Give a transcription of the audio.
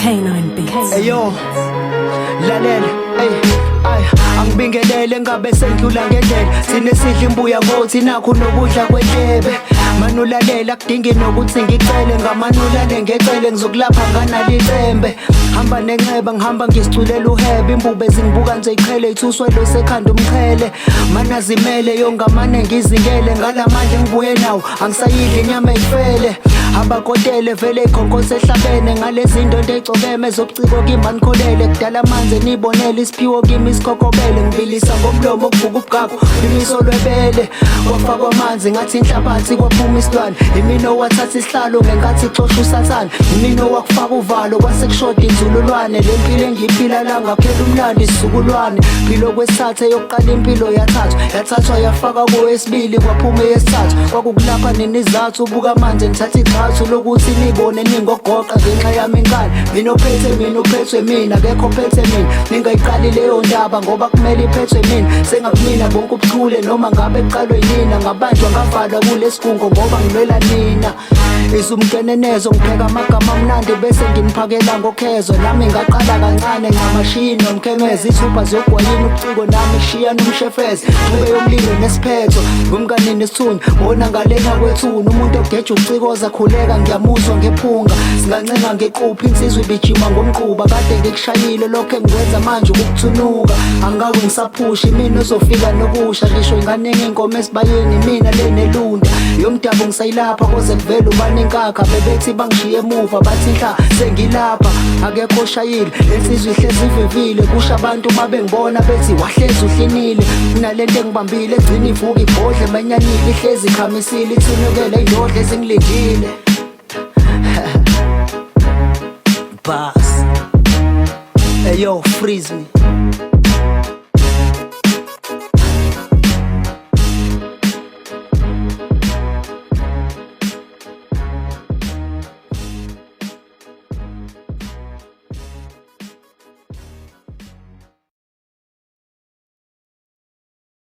K9 Beats. Eyo, lalela, ey, ay, angibingelele ngabe sendlula ngendlela. Sine sidla imbuya ngothi nakho nokudla kwendlebe. Manulalela kudingi nokuthi ngicele, ngamanulale ngecele ngizokulapha nganalicembe. Hamba nenxeba ngihamba ngisiculela uhebe, imbube zingibuka nje iqhele ithuswe lo sekhanda umqhele. Manazimele yongamane ngizingele ngalamandla engibuye nawo, angisayidli inyama eyifele. Abakotele vele ikhonkose ehlabene ngalezinto into ecokeme zobuciko kimi anikholele kudala amanzi nibonele isiphiwo kimi isikhokhobele ngibilisa ngomlomo okuvuka ubugagu imiso lwebele kwafakwa amanzi ngathi inhlabathi kwaphuma isilwane imina owathatha isihlalo ngenkathi ixosha usathane imina owakufaka uvalo kwase kushoda inzululwane le mpilo engiyiphila la ngaphela umlando isizukulwane philo kwesithathu eyokuqala impilo yathathwa yathathwa yafaka kowesibili kwaphuma eyesithathu kwakukulapha nenizathu ubuka manje nithatha igxathu lokuthi nibone ningogoqa ngenxa yami inkani mina ophethe mina uphethwe mina akekho ophethe mina ningayiqali leyo ndaba ngoba kumele iphethwe mina sengakumina bonke ubuchule noma ngabe kuqalwe yinina ngabanjwa ngavalwa kulesigungo ngoba ngilwela nina izumkenenezo ngipheka amagama amnandi bese nginiphakela ngokhezo nami ngaqala kancane ngamashini nomkhemeze ithupha ziyogwayini ubuciko nami shiya nomshefeze ncube yomlilo nesiphetho ngumkanini isithunywa bona ngalena kwethuna umuntu ogeja ucikoza khuleka ngiyamuzwa ngephunga singancenga ngequphi insizwa ibijima ngomquba kade ngikushayile lokho engikwenza manje ukukuthunuka angawe ngisaphusha imina ozofika nokusha ngisho inganingi inkomo esibayeni mina lenelunda yomdabu ngisayilapha koze kuvele ubani inkakha bebethi bangishiye emuva bathi nhla sengilapha akekho oshayile lensizwa ihlezi ivivile kusho abantu uma bengibona bethi wahlezi uhlinile kunalento engibambile egcina ivuka ibhodle manyanile ihlezi ikhamisile ithunukele indodla ezingilindile. Bars. Hey yo, freeze me.